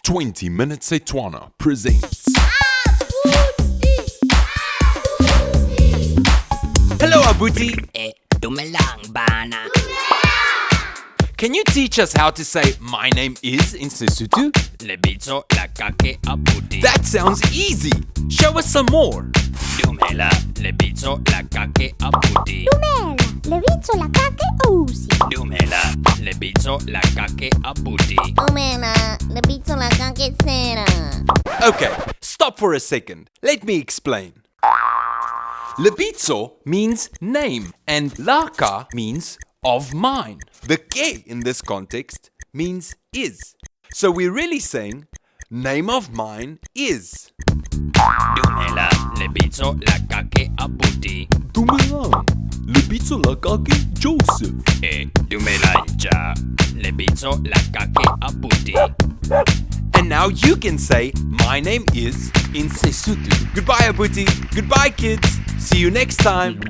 20 Minute Setswana presents. Hello, Abuti. Dumelang bana. Can you teach us how to say "my name is" in Sesotho? Lebitso la ka ke abuti. That sounds easy. Show us some more. Dumela, lebitso la ka ke abuti. Dumela, lebitso la ka ke ausi. Dumela, lebitso la ka ke abuti. Dumela, lebitso la ka ke Sarah. Okay, stop for a second. Let me explain. Lebitso means name and laka means of mine. The ke in this context means is. So we're really saying "name of mine is." Dumela, lebitso la ka ke abuti. Dumelang, lebitso la ka ke Joseph. Dumela ntja. Lebitso la ka ke abuti. And now you can say "my name is" in Sesotho. Goodbye, Abuti. Goodbye, kids. See you next time.